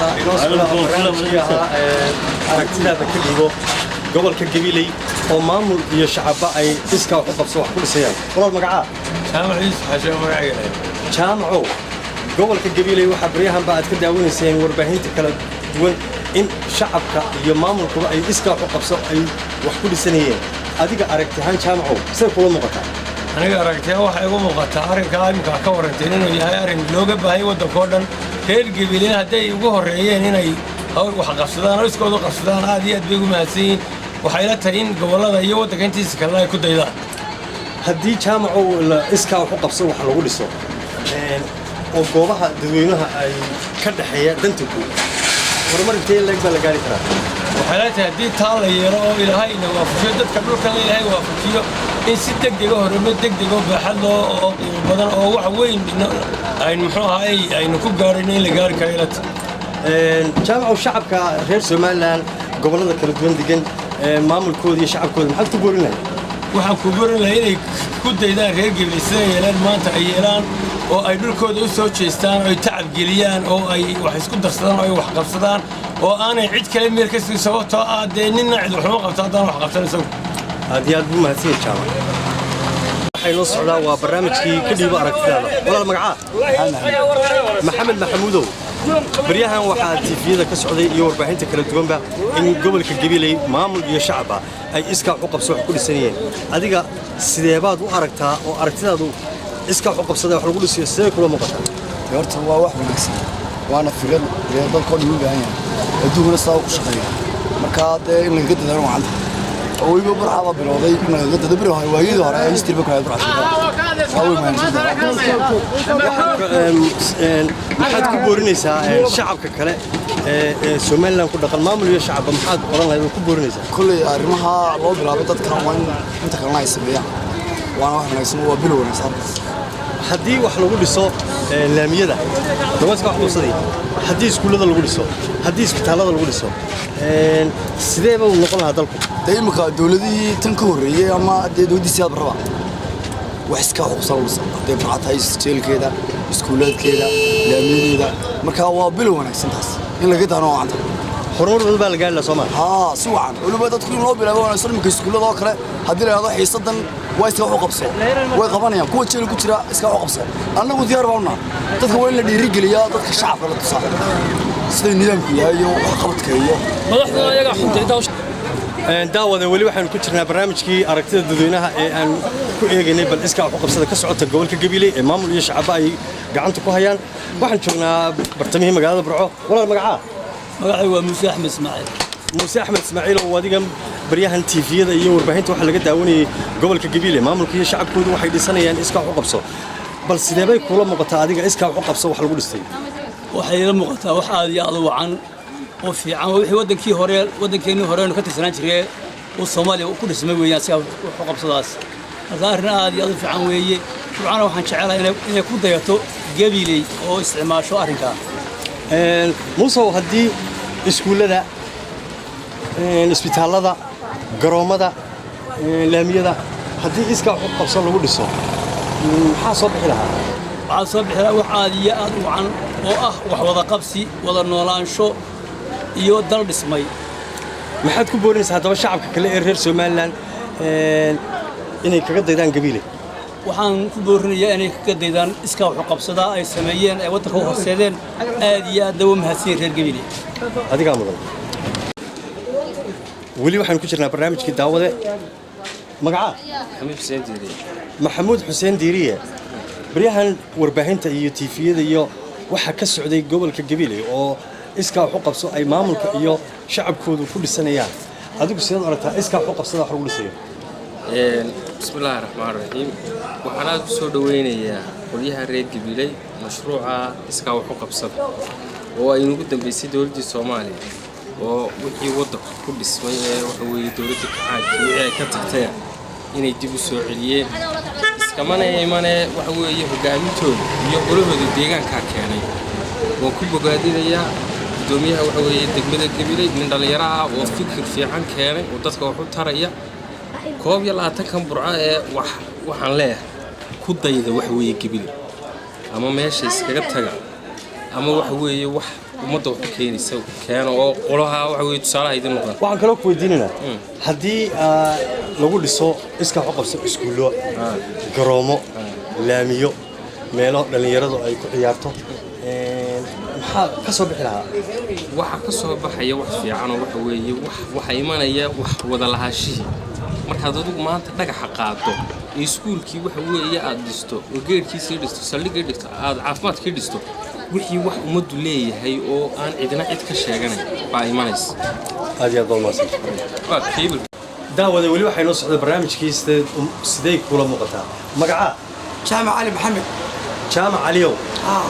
Waxaa inoo socda barnaamijkii ahaa aragtidaada ka dhiibo gobolka Gabiley oo maamul iyo shacabba ay iskaa wax u qabso wax ku dhisayaan. Walaal, magacaa? Jaamac Yuusuf Xashe magacayga. Jaamacow, gobolka Gabiley waxaa baryahanba aad ka daawanayseen warbaahinta kala duwan in shacabka iyo maamulkuba ay iskaa wax u qabso ay wax ku dhisanayeen. Adiga aragti ahaan, Jaamacow, say kula muuqataa? Aniga aragtiya waxay igu muuqataa arrinkaa imika ka waranteen inuu yahay arrin looga baahay waddankoo dhan. Reer Gabiley hadday ugu horreeyeen inay wax qabsadaan oo iskoodu qabsadaan, aad iyo aad bay ugu mahadsan yihiin. Waxay la tahay in gobollada iyo waddanka intiisa kalena ay ku daydaan. Haddii, Jaamacow, la iskaa wax u qabso wax lagu dhiso oo goobaha dadweynaha ay ka dhexeeya danta guud, horumar intee leeg baa la gaari karaa? Waxay la tahay haddii taa la yeelo oo Ilaahayna waafajiyo, dadka dhulkan Ilaahay waafajiyo, in si degdega horumar degdeg oo baaxad loo oo qiimo badan oo wax weyn aynu muxuu ahaay aynu ku gaarayno in la gaari karo ila tahay. Jaamacow, shacabka reer Somaliland gobollada kala duwan degan, maamulkooda iyo shacabkooda, maxaad ku boorin lahayd? Waxaan ku borin lahaa inay ku daydaan reer Gabiley sida yeeleen maanta ay yeelaan oo ay dhulkooda u soo jeestaan oo ay tacab geliyaan oo ay wax isku darsadaan oo ay wax qabsadaan oo aanay cid kale meel ka sugin, sababtoo ah dee ninna cid waxuma qabto haddaan wax qabsan isagu. Aad iyo aad buu mahadsan yahay Jaamac. Waxay noo socdaa waa barnaamijkii ka dhiibo aragtidaada. Walaal, magacaa? Maxamed Maxamuudow, baryahan waxaa TV-yada ka socday iyo warbaahinta kala duwanba in gobolka Gabiley maamul iyo shacabba ay iskaa wax u qabso wax ku dhisanayeen. Adiga sideebaad u aragtaa oo aragtidaadu iskaa wax u qabsada wax lagu dhisiyo sidee kula muuqataa? Horta waa wax wanaagsan, waana fikrad dee dalkoo dhan u baahan yahay, adduunkuna sidaa ku shaqeeya. Marka dee in lagaga dadaalo wacanta oo weliba Burca baa bilowday in lagaga dado beri hore, waayadii hore ee history ba ku hayd Burca sheekada waa way mahadsantahay. Maxaad ku boorinaysaa shacabka kale ee Somaliland ku dhaqan, maamul iyo shacabba? Maxaad odhan lahayd oo ku boorinaysaa? Kolley arrimaha loo bilaabay dadkan waa in inta kalena ay sameeyaan, waana wax wanaagsan, waa bilow wanaagsan. Haddii wax lagu dhiso laamiyada dabaska wax qabsaday, haddii iskuullada lagu dhiso, haddii isbitaallada lagu dhiso, sidee buu noqon lahaa dalku? Dee imika dowladihii tan ka horreeyey ama dee dowladdii Siyaad Barraba wax iska xuquuqsan lagu dhisa, hadday Burca tahay, jeelkeeda, iskuulaadkeeda, laamiyadeeda. Marka waa bilow wanaagsan taas in laga daano wacanta. Horumar badan baa la gaari lahaa, soo maa? Haa, si wacan. Weliba dadku in loo bilaabo wanaagsan. Imika iskuullada oo kale haddii la yidhahdo xiisadan waa iska wax u qabso, way qabanayaan. Kuwa jeela ku jira iska wax u qabso, annagu diyaar baan unahay. Dadka waa in la dhiirigeliyaa, dadka shacabka la tusaa sida nidaamku yahay iyo waxqabadka iyo Madaxduna ayagaa xuntay intaa. Daawade, weli waxaanu ku jirnaa barnaamijkii aragtida dadweynaha ee aan ku eegaynay bal iskaa wax u qabsada ka socota gobolka Gabiley ee maamul iyo shacabba ay gacanta ku hayaan. Waxaan joognaa bartamihii magaalada Burco. Walaal, magacaa? Magacaygu waa Muuse Axmed Ismaaciil. Muuse Axmed Ismaaciil, oo adiga baryahan TV-yada iyo warbaahinta waxaa laga daawanayay gobolka Gabiley maamulka iyo shacabkoodu waxay dhisanayaan iskaa wax u qabso. Bal sidee bay kula muuqataa adiga iskaa wax u qabso wax lagu dhistay? Waxay ila muuqataa wax aad iyo aad u wacan oo fiican. Waa wixii waddankii hore, waddankeennii horeenu ka tirsanaan jiree uu Soomaaliya ku dhismay weeyaan si wax u qabsadaas. Marka arrin aad iyo aad u fiican weeye. Burcana waxaan jecelahay inay ku dayato Gabiley oo isticmaasho arrinkaa. Muusow, haddii iskuullada, isbitaallada, garoommada, laamiyada haddii iskaa wax u qabso lagu dhiso, maxaa soo bixi lahaa? Waxaa soo bixi lahaa wax aad iyo aad u wacan oo ah wax wada qabsi, wada noolaansho iyo dal dhismay. Maxaad ku boorinaysaa haddaba shacabka kale ee reer Somaliland inay kaga daydaan Gabiile? Waxaan ku boorinayaa inay kaga daydaan iskaa waxu qabsadaa ay sameeyeen ay waddanka u horseedeen. Aad iyo aadna waa mahadsan yihiin reer Gabiile. Adigaa mudan. Weli waxaan ku jirnaa barnaamijkii. Daawade, magacaa? Maxamuud Xuseen Diiriye. Maxamuud Xuseen Diiriye, baryahan warbaahinta iyo TV-yada iyo waxaa ka socday gobolka Gabiley oo iskaa wax u qabso ay maamulka iyo shacabkoodu ku dhisanayaan. Adigu sidaad aragtaa iskaa wax u qabsada wax lagu dhisayo? Bismi illaahi raxmaan raxiim. Waxaan aad u soo dhoweynayaa qolyaha reer Gabiley mashruuca iskaa wax u qabsada oo ay ugu dambeysay dowladdii Soomaaliya oo wixii waddanka ku dhismay ee waxa weeye dowladda kacaanki wixii ay ka tagtayna inay dib u soo celiyeen. Iskamana imanee, waxa weeye hogaamintooda iyo qolahooda deegaankaa keenay. Waan ku bogaadinayaa guddoomiyaha, waxa weeye degmada Gabiley, nin dhallinyaro ah oo fikir fiican keenay oo dadka wax u taraya. 21-kan Burco ee wax waxaan leeyahay ku dayda, waxa weeye Gabiley ama meesha iskaga taga ama waxa weeye wax Ummadda wax u keenaysa keeno oo qolaha waxa weeye tusaalaha idin noqon. Waxaan kaloo ku weydiinaynaa, haddii lagu dhiso iskaa wax u qabso iskuullo, garoomo, laamiyo, meelo dhallinyaradu ay ku ciyaarto, maxaa ka soo bixi lahaa? Waxa ka soo baxaya wax fiican oo waxa weeye wax waxa imanaya wax wada lahaashihii. Markaad adigu maanta dhagaxa qaado ee iskuulkii waxa weeye aad dhisto oo geedhkiisii dhisto, saldhiggii dhigto, aad caafimaadkii dhisto, wixii wax ummaddu leeyahay oo aan cidina cid ka sheeganayn baa imanaysa. Aad iyo aad baa umahadsan. Waa cable. Daawada, weli waxay noo socday barnaamijkii Sidee Kula Muuqataa. Magacaa? Jaamac Cali Maxamed. Jaamac Caliyow,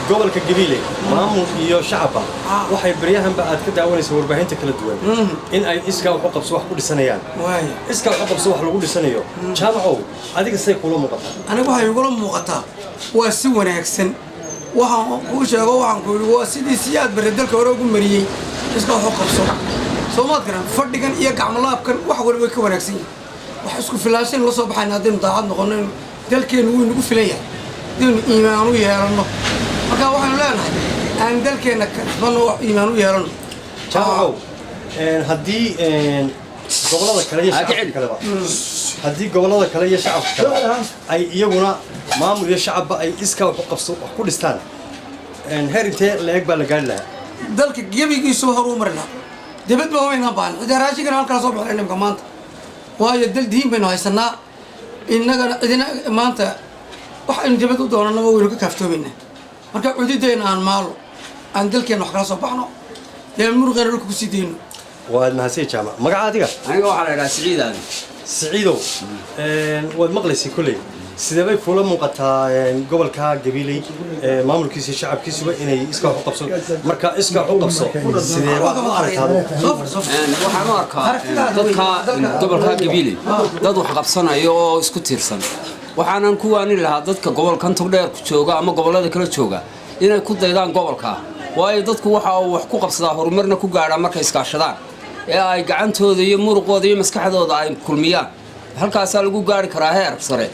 gobolka Gabiile maamul iyo shacabba waxay baryahanba aad ka daawanaysa warbaahinta kala duwan in ay iskaa wax u qabso wax ku dhisanayaan. Waaya. Iskaa wax u qabso wax lagu dhisanayo, Jaamacow, adiga siday kula muuqataa? Aniga waxay igula muuqataa waa si wanaagsan. Waxaan kuu sheego, waxaan ku yidhi, waa sidii Siyaad Barre dalka hore ugu mariyey iska wax u qabso. Soo maad garan? Fadhigan iyo gacmolaabkan wax wali way ka wanaagsan yihin. Wax isku filaashayn la soo baxayna haddaynu daacad noqono, dalkeennu wuu inagu filan yahay haddaynu iimaan u yeelanno. Marka waxaynu leenahay aan dalkeenna kasbanno, wax iimaan u yeelanno. Jaamacow, haddii gobollada kale iyo shacabka kaleba, haddii gobollada kale iyo shacabka kale ay iyaguna maamul iyo shacabba ay iskaa wax u qabso wax ku dhistaan, heer intee la-eg baa la gaari lahaa? Dalka gebigiisuba hor u mari lahaa, dibad ba waynaan baahan. Xitaa raashinkana halkaa soo baxay nimka maanta, waayo dal diin baynu haysanaa innagana. Cidina maanta wax aynu dibad u doonanaba waynu ka kaaftoomaynaa. Marka cududeenna aan maalo, aan dalkeenna wax kala soo baxno, dee muruqeena dhulka kusii dayno. Waad mahadsan, Jaamac. Magaca adiga? Aniga waxaa la idhaha Siciid Aadan. Siciidow, waad maqlaysay kolley. Sidee bay kuula muuqataa gobolka Gabiley maamulkiisa iyo shacabkiisuba inay iskaa wax u qabso? Marka iskaa wax u qabso sidee baad u aragtaa? Waxaan u arkaa dadka gobolka Gabiley dad wax qabsanaya oo isku tiirsan. Waxaanan ku waanin lahaa dadka gobolkan Togdheer ku jooga ama gobollada kala jooga inay ku daydaan gobolka, waayo dadku waxa uu wax ku qabsadaa, horumarna ku gaadhaa markay iskaashadaan ee ay gacantooda iyo muruqooda iyo maskaxdooda ay kulmiyaan. Halkaasaa lagu gaari karaa heer sare.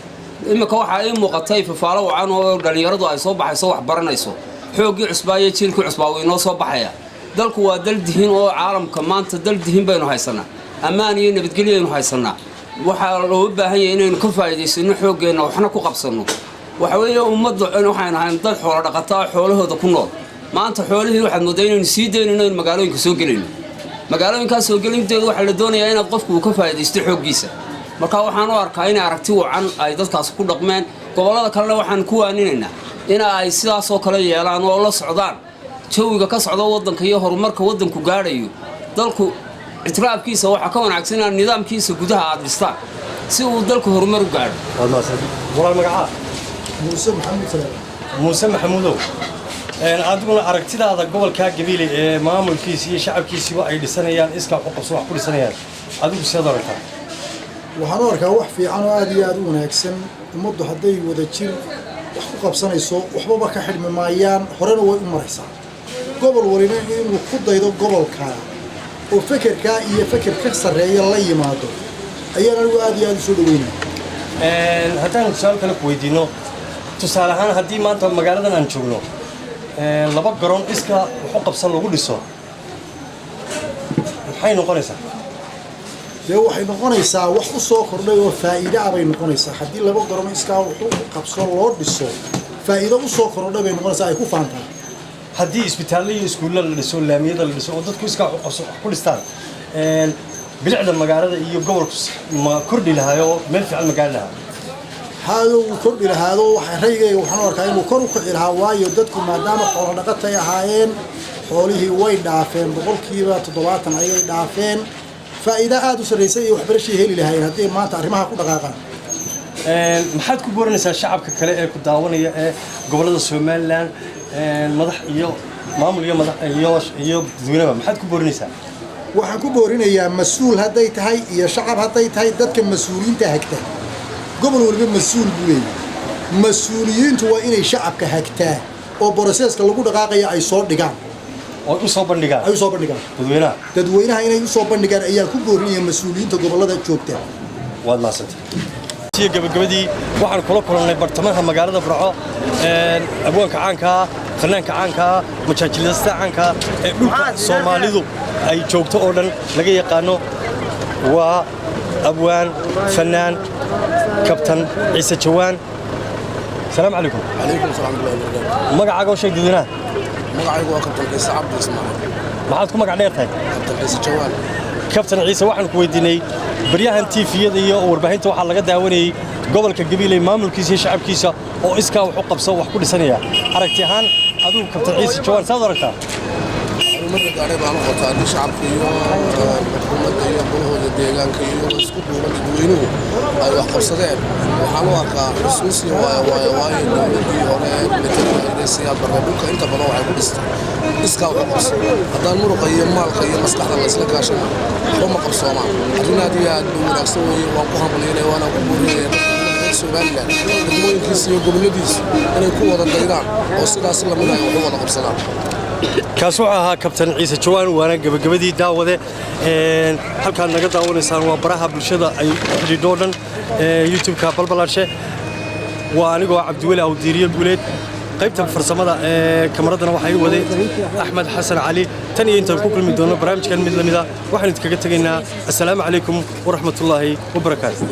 Iminka waxaa ii muuqatay fafaalo wacan oo dhallinyaradu ay soo baxayso, wax baranayso, xooggii cusbaa iyo jiilkii cusbaa wuu inoo soo baxaya. Dalku waa dal dihin oo caalamka maanta dal dihin baynu haysanaa, ammaan iyo nabadgelyaynu haysanaa. Waxaa looga baahan yahay inaynu ka faa'iidaysano xooggeenna, waxna ku qabsanno. Waxa weeye ummadda waxaynu ahayn dad xoolo dhaqataa, xoolahooda ku nool. Maanta xoolihii waxaad moodaa inaynu sii daynayno, in magaalooyinka soo gelayno. Magaalooyinkaas soo gelinteedu waxaa la doonayaa inaad qofku uu ka faa'iidaysto xooggiisa. Marka waxaan u arkaa inay aragti wacan ay dadkaas ku dhaqmeen. Gobollada kalena waxaan ku waaninaynaa in ay sidaasoo kale yeelaan oo la socdaan jawiga ka socda waddanka iyo horumarka waddanku gaadhayo. Dalku ictiraafkiisa waxaa ka wanaagsan inaad nidaamkiisa gudaha aad dhistaan si uu dalku horumar u gaadho. Waad mahadsan. Walaal, magacaa? Muuse Maxamuud Salaam. Muuse Maxamuudow, adiguna aragtidaada gobolka Gabiile ee maamulkiisa iyo shacabkiisiiba ay dhisanayaan iskaa wax u qabso wax ku dhisanayaan, adigu sidaad aragtaa? Waxaan u arkaa wax fiican oo aad iyo aad u wanaagsan. Ummaddu hadday wada jir wax ku qabsanayso, waxbaba ka xidhmi maayaan, horena way u maraysaa. Gobol walina inuu ku daydo gobolkaa oo fekerkaa iyo feker ka sarreeya la yimaado ayaan anigu aad iyo aad u soo dhaweynaya. Haddaan su-aal kale ku weydiino, tusaale ahaan, haddii maanta magaaladan aan joogno laba garoon iska wax u qabsan lagu dhiso, maxay noqonaysaa? Dee waxay noqonaysaa wax u soo kordhay oo faa'iide ah bay noqonaysaa. Haddii laba garoon iskaa wax u qabso loo dhiso, faa'iido u soo kordhay bay noqonaysaa ay ku faantaan. Haddii isbitaallo iyo iskuulla la dhiso, laamiyada la dhiso oo dadku iskaa wax u qabso wax ku dhistaan, bilicda magaalada iyo gobolku ma kordhi lahaayoo meel fiican ma gaari lahaa? Haado, wuu kordhi lahaado. Waxa raygayga waxaan u arkaa inuu kor u kici lahaa, waayo dadku maadaama xoolo dhaqatay ahaayeen, xoolihii way dhaafeen, 70% ayay dhaafeen. Faa'iido aada u sarraysa iyo waxbarashay heli lahaayeen haddii maanta arrimaha ku dhaqaaqaan. Maxaad ku boorinaysaa shacabka kale ee ku daawanaya ee gobollada Somaliland, madax iyo maamul iyo madax iyo dadweyneba? Maxaad ku boorinaysaa? Waxaan ku boorinayaa, mas-uul hadday tahay iyo shacab hadday tahay, dadka mas-uuliyiinta hagta. Gobol waliba mas-uul buu leeyahay. Mas-uuliyiintu waa inay shacabka hagtaa oo process-ka lagu dhaqaaqaya ay soo dhigaan. Oo u soo bandhigaan. Ay u soo bandhigaan. Dadweynaha. Dadweynaha inay u soo bandhigaan ayaan ku boorinaya mas-uuliyiinta gobollada joogta. Waad mahadsantay. Gabagabadii waxaan kula kulannay bartamaha magaalada Burco abwaanka caanka ah. Fanaanka caanka ah, majaajilista caanka ah ee dhulka Soomaalidu ay joogto oo dhan laga yaqaano, waa abwaan, fanaan, Kabtan Ciise Jawaan. Asalaamu calaykum. Calaykum salaam warahmatullahi wabarakaatu. Magacaaga oo sheeg dadweynaha. Magacaygu waa Kabtan Ciise Cabdi Ismaaciil. Maxaad ku magac dheer tahay? Kabtan Ciise Jawaan. Kabtan Ciise, waxaan ku weydiinay, baryahan TV-yada iyo warbaahinta waxaa laga daawanayey gobolka Gabiley, maamulkiisa iyo shacabkiisa oo iskaa wax u qabso wax ku dhisanaya. Aragti ahaan adigu, Kabtan Ciise Jawaan, saad u aragtaa? Horumarka gaadhay baan u qabtaa haddii shacabka iyo xukuumadda iyo golahooda deegaanka iyo isku duuban dadweynuhu ay wax qabsadeen. Waxaan u arkaa xusuusi, waayo dowladdii hore ee militariga Siyaad Barre dhulka inta badan waxay ku dhistay iskaa wax u qabso. Haddaan muruqa iyo maalka iyo maskaxda la isla kaashana, waxba ma qabsoomaan. Arrin aad iyo aad u wanaagsan weeye. Waan ku hambalyaynaya, waana ku buurinaya dadka Somaliland, degmooyinkiisa iyo gobolladiisu, inay ku wada daydaan oo sidaas lamid ay wax u wada qabsadaan. Kaas wuxuu ahaa Kabtan Ciise Jawaan, waana gebagabadii, daawade. Halkaad naga daawanaysaan waa baraha bulshada ay ku xidhiidho dhan, YouTube-ka Balbalaarshe. Waa anigoo Cabdiweli Awdiiriye Guuleed. Qaybta farsamada ee kamaradana waxaa ii waday Axmed Xasan Cali. Tan iyo intaan ku kulmi doono barnaamijkan mid la mid ah, waxaan idinkaga tegaynaa assalaamu calaykum waraxmatullaahi wabarakaatu.